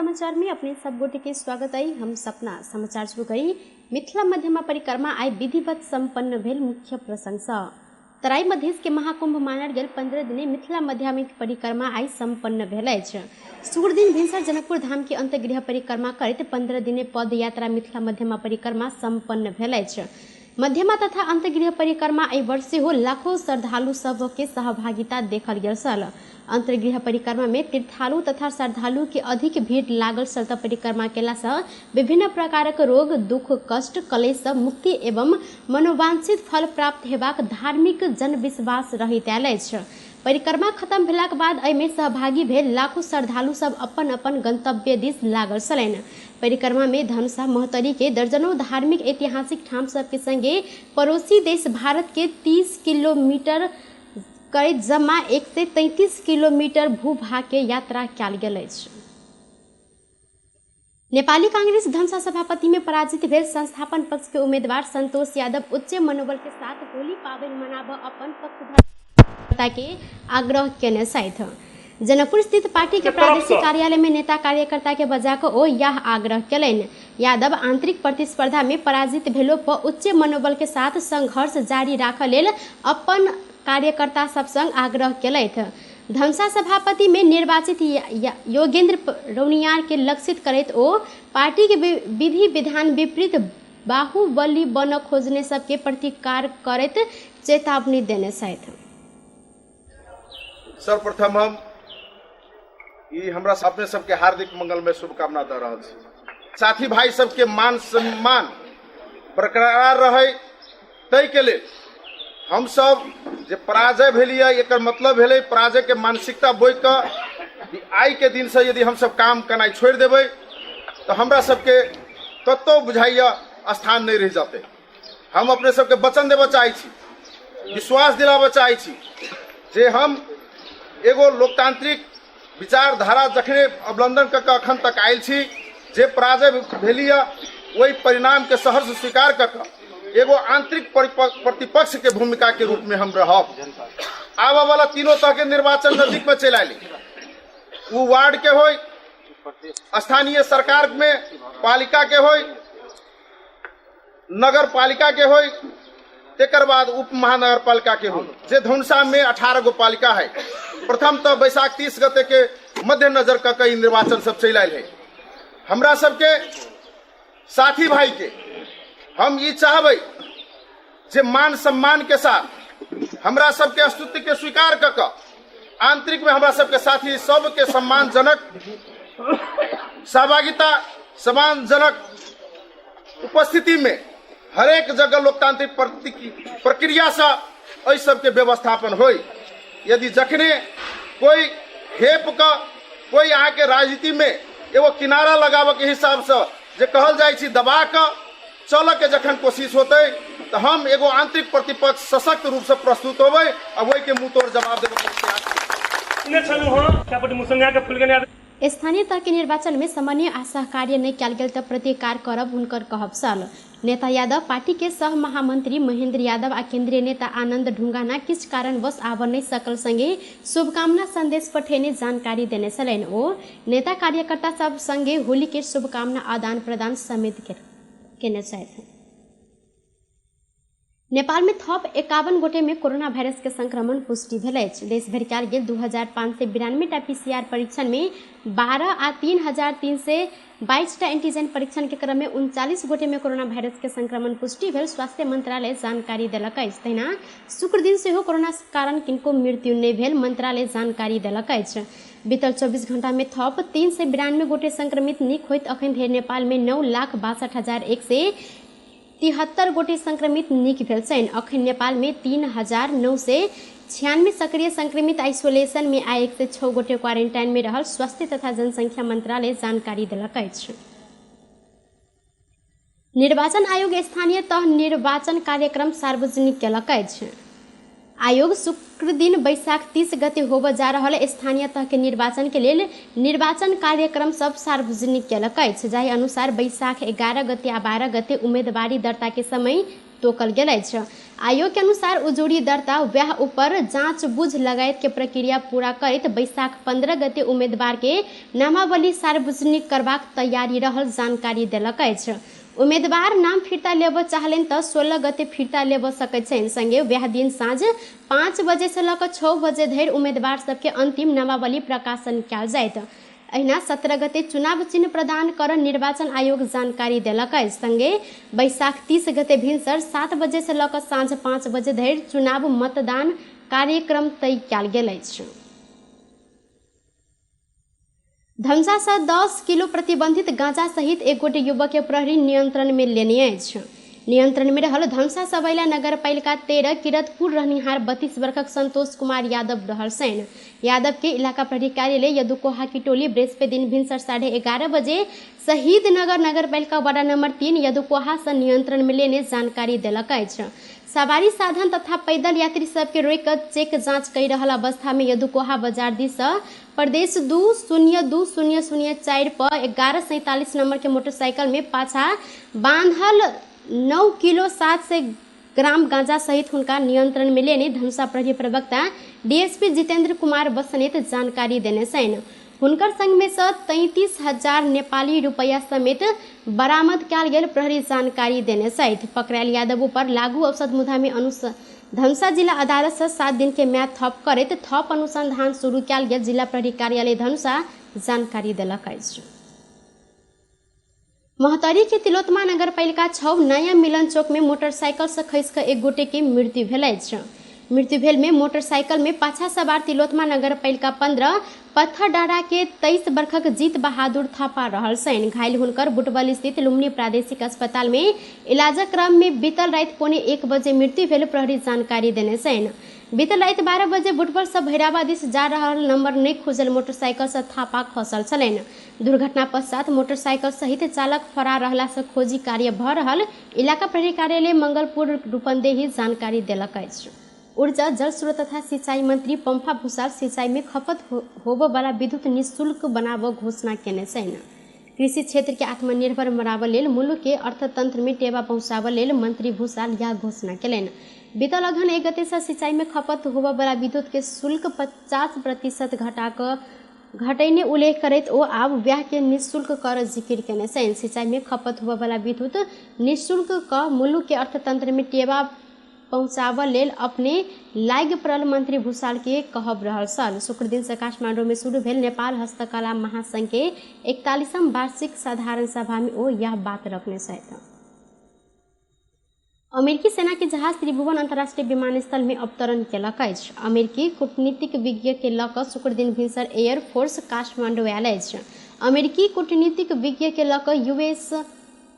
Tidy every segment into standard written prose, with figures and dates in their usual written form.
समाचार में अपने सब गोटे के स्वागत है। हम सपना समाचार शुरू करी। मिथिला मध्यमा परिक्रमा आइ विधिवत संपन्न भेल। मुख्य प्रसंग तराई मधेश के महाकुंभ मानल गेल 15 दिने मिथिला मध्यमिक परिक्रमा आइ संपन्न भेल अछि। शुक्र दिन भिनसर जनकपुर धाम के अंतर्गृह परिक्रमा करैत 15 दिने पद यात्रा मिथिला मध्यमा परिक्रमा संपन्न भेल अछि। मध्यमा तथा अंतर्गृह परिक्रमा एहि वर्ष सेहो लाखों श्रद्धालु सब के सहभागिता देखल गेल छल। अंतर्गृह परिक्रमा में तीर्थालु तथा श्रद्धालु के अधिक भीड़ लागल छल। परिक्रमा केला से विभिन्न प्रकारक रोग, दुख, कष्ट, कलेश से मुक्ति एवं मनोवांछित फल प्राप्त हेबाक धार्मिक जनविश्वास रहैत आयल अछि। परिक्रमा खत्म भेलाक बाद एहिमे सहभागी भेल लाखों श्रद्धालु सब अपन अपन गंतव्य दिस लागल छलनि। परिक्रमा में धनुषा महोत्तरी के दर्जनों धार्मिक ऐतिहासिक ठाम सबके संगे पड़ोसी देश भारत के 30 किलोमीटर करैत जमा 133 किलोमीटर भूभाग के यात्रा कयल गेल अछि। नेपाली कांग्रेस धनुषा सभापति में पराजित भेल संस्थापन पक्ष के उम्मीदवार संतोष यादव उच्च मनोबल के साथ होली पाबनि मनाबऽ अपन पक्षधर के आग्रह केने छथि। जनकपुर स्थित पार्टी के प्रादेशिक कार्यालय में नेता कार्यकर्ता के बजा कऽ ओ यह आग्रह केलनि। यादव आंतरिक प्रतिस्पर्धा में पराजित भेलो पर उच्च मनोबल के साथ संघर्ष जारी राखऽ लेल अपन कार्यकर्ता सब संग आग्रह केलथि। धनुषा सभापति में निर्वाचित योगेंद्र रौनियार के लक्षित करैत ओ पार्टी के विधि विधान विपरीत बाहुबली बन खोजने सबके प्रतिकार करैत चेतावनी देने छथि। सर्वप्रथम हम ई हमरा अपने सबके हार्दिक मंगलमय शुभकामना दऽ रहल छी। साथी भाई सबके मान सम्मान बरकरार रहे ताहि के लेल हम सब जे पराजय भेलियै एकर मतलब भेलै पराजय के मानसिकता बोइ कऽ आइ के दिन से यदि हम सब काम केनाइ छोड़ि देबै तऽ हमरा सबके कतौ बुझाइया स्थान नहि रहि जेतै। हम अपने सबके वचन देबऽ चाहै छी, विश्वास दिलाबऽ चाहै छी जे हम एगो लोकतांत्रिक विचारधारा जखने अवलंबन कऽ कऽ अखन तक आयल छी, जे पराजय भेली ओहि परिणामके सहर्ष स्वीकार कऽ कऽ एगो आंतरिक प्रतिपक्ष के भूमिका के रूप में हम रहब। आबऽ वाला तीनों तरह के निर्वाचन नजदीक में चलि आयल, ओ वार्ड के होय, स्थानीय सरकार में पालिका के होय, नगर पालिका के होय, तेकर बाद उप महानगर पालिका के होय। जे धनुषा में 18 गो पालिका है, प्रथम तो बैसाख 30 गते के मध्य नजर कऽ के ई निर्वाचन सब चलि आयल है। हमरा सबके साथी भाई के हम ई चाहबै जे मान सम्मान के साथ हमरा सबके अस्तित्व के स्वीकार कऽ कऽ आंतरिक में हमरा सबके साथी सबके सम्मानजनक सहभागिता, सम्मानजनक उपस्थिति में हरेक जगह लोकतांत्रिक प्रक्रिया से एहि सबके व्यवस्थापन होय। यदि जखने कोई हेप का कोई अहाँके राजनीति में एगो किनारा लगाबऽ के हिसाब से जे कहल जाइ छै दबा कऽ चलऽ के जखन कोशिश होतै तऽ हम एगो आंतरिक प्रतिपक्ष सशक्त रूप से प्रस्तुत होबै आ ओहि के मुंह तोड़ जवाब देबऽ के तैयार छी। ने छलहुँ हँ त्यापट्टि मुसंगाके फुल गेने स्थानीय तह के निर्वाचन में समन्वय आ सहकार्य नहि कयल गेल तऽ प्रतिकार करब हुनकर कहब छल। नेता यादव पार्टी के सह महामंत्री महेंद्र यादव आ केंद्रीय नेता आनंद ढुंगाना किछु कारणवश आबऽ नहि सकल संगे शुभकामना संदेश पठेने जानकारी देने छलनि। ओ नेता कार्यकर्ता सब संगे होली के शुभकामना आदान प्रदान समेत केने छथि। नेपाल में थप 51 गोटे में कोरोना वायरस के संक्रमण पुष्टि भेल अछि। देश भरि कयल गेल 2592 टा पीसीआर परीक्षण में 12 आ 3322 टा एंटीजन परीक्षण के क्रम में 39 गोटे में कोरोना वायरस के संक्रमण पुष्टि भेल स्वास्थ्य मंत्रालय जानकारी देलक अछि। तहिना शुक्र दिन सेहो कोरोना कारण किनको मृत्यु नहि भेल मंत्रालय जानकारी देलक अछि। बीतल 24 घंटा में थप 392 गोटे संक्रमित नीक होइत अखन धरि नेपाल में 9,62,173 गोटे संक्रमित नीक भेल छनि। अखन नेपाल में 3,996 सक्रिय संक्रमित आइसोलेशन में आ 106 गोटे क्वारेंटाइन में रहल स्वास्थ्य तथा जनसंख्या मंत्रालय जानकारी देलक अछि। निर्वाचन आयोग स्थानीय तह निर्वाचन कार्यक्रम सार्वजनिक केलक अछि। आयोग शुक्र दिन बैशाख 30 गते होबय जा रहल स्थानीय तह के निर्वाचन के लेल निर्वाचन कार्यक्रम सब सार्वजनिक केलक अछि। जाहि अनुसार बैशाख 11 गते आ 12 गते उम्मीदवारी दर्ता के समय तोकल गेल अछि। आयोग के अनुसार उजूरी दर्ता वह ऊपर जांच बुझ लगायत के प्रक्रिया पूरा करैत बैशाख 15 गते उम्मीदवार के नामावली सार्वजनिक करबाक तैयारी रहल जानकारी देलक अछि। उम्मीदवार नाम फिर्ता लेबऽ चाहलनि तऽ 16 गते फिर्ता लेबऽ सकैत छनि। संगे वएह दिन साँझ 5 बजे से लऽ कऽ 6 बजे धरि उम्मीदवार सबके अंतिम नामावली प्रकाशन कयल जायत। अहिना 17 गते चुनाव चिन्ह प्रदान कर निर्वाचन आयोग जानकारी देलक अछि। संगे बैशाख 30 गते भिनसर 7 बजे से लऽ कऽ साँझ 5 बजे धरि चुनाव मतदान कार्यक्रम तय कयल गेल अछि। धनुषा से 10 किलो प्रतिबंधित गांजा सहित एक गोटे युवक के प्रहरी नियंत्रण में लेने अछि। नियंत्रण में रहल धनुषा सबैला नगरपालिका 13 किरतपुर रहनिहार 32 वर्षक संतोष कुमार यादव रहल छनि। यादव के इलाका प्रहरी कार्यालय यदुकोहा की टोली बृहस्पति दिन भिनसर 11:30 बजे शहीद नगर नगरपालिका वार्ड नंबर 3 यदुकोहा से नियंत्रण में लेने जानकारी देलक अछि। सवारी साधन तथा पैदल यात्री सबके रोकि कऽ चेक जांच कर रहल अवस्था में यदुकोहा बाजार दिस प्रदेश 202004 पर 1147 नंबर के मोटरसाइकिल में पाछा बांधल 9 किलो 700 ग्राम गांजा सहित हुनका नियंत्रण में लेने धनुषा प्रहरी प्रवक्ता डीएसपी जितेंद्र कुमार बसनेत जानकारी देने छनि। हुनकर संग में से 33,000 नेपाली रुपया समेत बरामद कयल गेल प्रहरी जानकारी देने सहित पकड़ायल यादव ऊपर लागू औषध मुद्दा में धनुषा जिला अदालत से 7 दिन के म्याद थप करैत थप अनुसंधान शुरू कयल गेल जिला प्रहरी कार्यालय धनुषा जानकारी देलक अछि। महोत्तरी के तिलोत्तमा नगरपालिका 6 नया मिलन चौक में मोटरसाइकिल से खसि कऽ एक गोटे के मृत्यु भेल अछि। मृत्यु भेल में मोटरसाइकिल में पाछा सवार तिलोत्तमा नगरपालिका 15 पत्थरडारा के 23 वर्षक जीत बहादुर थापा रहल छनि। घायल हुनकर बुटवल स्थित लुम्बिनी प्रादेशिक अस्पताल में इलाजक क्रम में बीतल राति 12:45 बजे मृत्यु भेल प्रहरी जानकारी देने छनि। बीतल राति 12 बजे बुटवल से भैरावा दिस जा रहल नंबर नहीं खुजल मोटरसाइकिल से थापा खसल छलनि। दुर्घटना पश्चात मोटरसाइकिल सहित चालक फरार रहला से खोजी कार्य भऽ रहल इलाका प्रहरी कार्यालय मंगलपुर रूपन्देही जानकारी देलक अछि। ऊर्जा जल स्रोत तथा सिंचाई मंत्री पंफा भूषाल सिंचाई में खपत होबय विद्युत निःशुल्क बनाबऽ घोषणा केने छनि। कृषि क्षेत्र के आत्मनिर्भर बनाबऽ लेल मुल्क के अर्थतंत्र में टेवा पहुंचाबऽ लेल मंत्री भूषाल यह घोषणा केलनि। बीतल अगहन 1 गते से सिंचाई में खपत होबय विद्युत के शुल्क 50% घटा घटैने उल्लेख करैत ओ आब व्याह के निःशुल्क कर जिकिर केने छनि। सिंचाई में खपत होबय विद्युत निःशुल्क क मुल्क के अर्थतंत्र में टेवा पहुँचाबऽ लेल अपने लागि पड़ल मंत्री भूषाल के कहब रहल छल। शुक्र दिन से काठमांडू में शुरू भेल नेपाल हस्तकला महासंघ के 41म वार्षिक साधारण सभा में ओ यह बात रखने छथि। अमेरिकी सेना के जहाज त्रिभुवन अंतर्राष्ट्रीय विमानस्थल में अवतरण केलक अछि। अमेरिकी कूटनीतिक विज्ञ के लऽ कऽ शुक्र दिन भिनसर एयरफोर्स काठमांडू आयल अछि। अमेरिकी कूटनीतिक विज्ञ के लऽ कऽ यूएस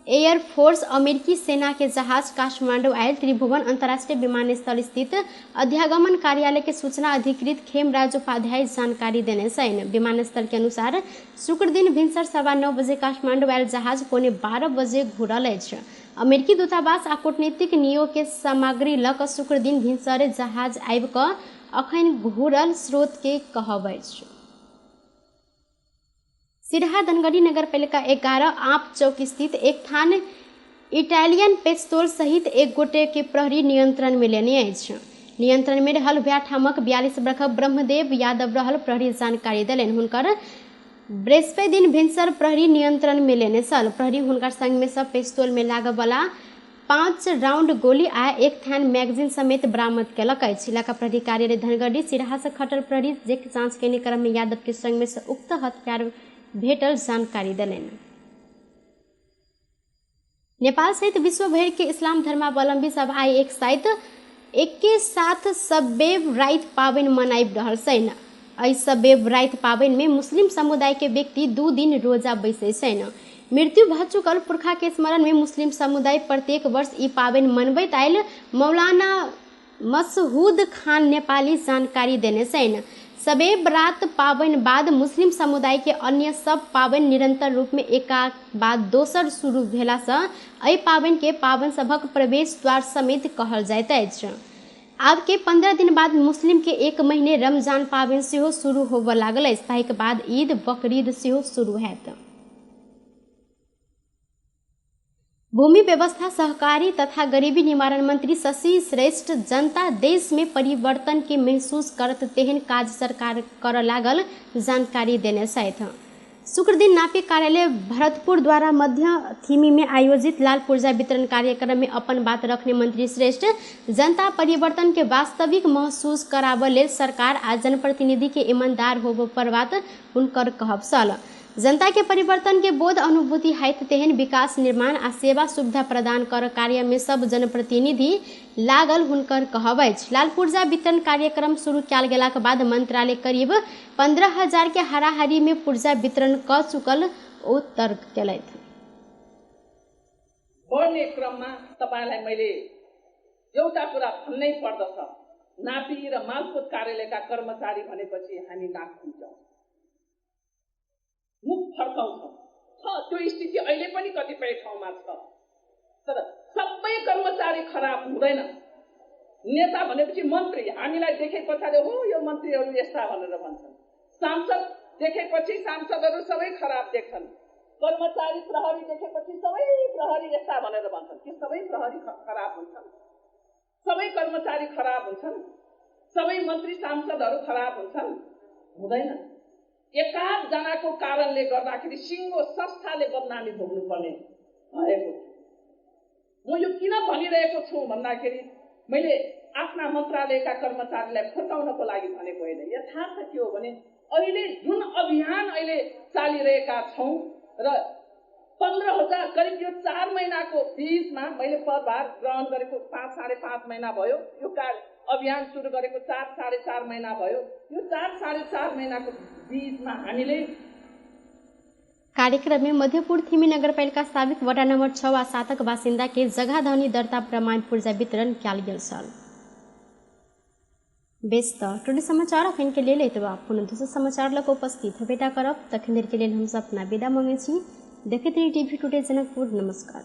एयरफोर्स अमेरिकी सेना के जहाज काठमांडू आयल त्रिभुवन अंतर्राष्ट्रीय विमानस्थल स्थित अध्यागमन कार्यालय के सूचना अधिकृत खेमराज उपाध्याय जानकारी देने छनि। विमानस्थल के अनुसार शुक्र दिन भिनसर 9:15 बजे काठमांडू आयल जहाज 11:45 बजे घुरल अछि। अमेरिकी दूतावास आ कूटनीतिक नियोग के सामग्री लऽ कऽ शुक्र दिन भिनसरे जहाज आबि कऽ अखन घुरल स्रोत के कहब अछि। सिरहा धनगढ़ी नगरपालिका 11 आँप चौक स्थित एक थान इटालियन पिस्तौल सहित एक गोटे के प्रहरी नियंत्रण में लेने अछि। नियंत्रण में रहल वएह ठामक 42 वर्षक ब्रह्मदेव यादव रहल प्रहरी जानकारी देलनि। हुनकर बृहस्पति दिन भिनसर प्रहरी नियंत्रण में लेने छल। प्रहरी हुनकर संग में सब पिस्तौल में लागऽ वाला 5 राउंड गोली आ एक थान मैगजीन समेत बरामद केलक अछि। इलाका प्रहरी कार्यालय धनगढ़ी सिरहा से खटल प्रहरी जे जांच केने क्रम में यादव के संग में से उक्त हथियार भेटल जानकारी देलनि। नेपाल सहित विश्व भरि के इस्लाम धर्मावलंबी सब आइ एक साथ एके साथ शब्बे राइत पाबनि मनाबि रहल छनि। एहि शब्बे राइत पाबनि में मुस्लिम समुदाय के व्यक्ति 2 दिन रोजा बैसै छनि। मृत्यु भऽ चुकल पुरखा के स्मरण में मुस्लिम समुदाय प्रत्येक वर्ष ई पाबनि मनबैत आयल मौलाना मसहूद खान नेपाली जानकारी देने छनि। शबे बरात पाबनि बाद मुस्लिम समुदाय के अन्य सब पाबनि निरंतर रूप में एका बाद दोसर शुरू भेला सँ एहि पाबनि के पाबनि सभक प्रवेश द्वार समेत कहल जाइत अछि। आब के 15 दिन बाद मुस्लिम के 1 महीने रमजान पाबनि सेहो शुरू होबय लागल अछि। ताहिके बाद ईद बकरीद सेहो शुरू हैत। भूमि व्यवस्था सहकारी तथा गरीबी निवारण मंत्री शशि श्रेष्ठ जनता देश में परिवर्तन के महसूस करत तेहन काज सरकार कर लागल जानकारी देने छथि। शुक्रदिन नापी कार्यालय भरतपुर द्वारा मध्य थिमी में आयोजित लाल पुर्जा वितरण कार्यक्रम में अपन बात रखने मंत्री श्रेष्ठ जनता परिवर्तन के वास्तविक महसूस कराबऽ लेल सरकार आ जनप्रतिनिधि के ईमानदार होबऽ पर बात हुनकर कहब छल। जनता के परिवर्तन के बोध अनुभूति हैत तेहन विकास निर्माण आ सेवा सुविधा प्रदान कर कार्य में सब जनप्रतिनिधि लागल हुनकर कहब अछि। लाल पुर्जा वितरण कार्यक्रम शुरू कयल गेलाक बाद मंत्रालय करीब 15,000 के हाराहारी में पुर्जा वितरण क चुकल ओ तर्क केलथि। बढ्ने क्रममा तपाईलाई मैले एउटा कुरा भन्नै पर्दछ, नापी र मालपोत कार्यालयका कर्मचारी भनेपछि हामी नाक खुम्च्याउँछौँ, मुख फर्काउँछौँ। छ त्यो स्थिति अहिले पनि कतिपय ठाउँमा छ, तर सबै कर्मचारी खराब हुँदैन। नेता भनेपछि मन्त्री हामीलाई देखे पछाडि हो यो मन्त्रीहरू यस्ता भनेर भन्छन्, सांसद देखेपछि सांसदहरू सबै खराब देख्छन्, कर्मचारी प्रहरी देखेपछि सबै प्रहरी यस्ता भनेर भन्छन्। के सबै प्रहरी खराब हुन्छन्? सबै कर्मचारी खराब हुन्छन्? सबै मन्त्री सांसदहरू खराब हुन्छन्? हुँदैन। एकाधजनाको कारणले गर्दाखेरि सिङ्गो संस्थाले बदनामी भोग्नुपर्ने भएको। म यो किन भनिरहेको छु भन्दाखेरि मैले आफ्ना मन्त्रालयका कर्मचारीलाई फुर्काउनको लागि भनेको होइन। यथार्थ के हो भने अहिले जुन अभियान अहिले चालिरहेका छौँ र 15,000 करिब यो 4 महिनाको बिचमा मैले पदभार ग्रहण गरेको 5 साढे 5 महिना भयो, यो कार्य अभियान सुरु गरेको 4 साढे 4 महिना भयो। यो 4 साढे 4 महिनाको बिचमा हामीले कार्यक्रम में मध्यपुर थिमी नगरपालिका साबिक वडा नंबर 6 आ 7 क बासिन्दा के जगह धनी दर्ता प्रमाण पुर्जा वितरण कयल गेल छल। बेस त टुडे समाचार अखन के लेल एतबा। पुनः दोसर समाचार लग उपस्थित हेबेटा करब। तखन देर के लेल हम सब अपना विदा मांगै छी। देखैत रही टीवी टुडे जनकपुर। नमस्कार।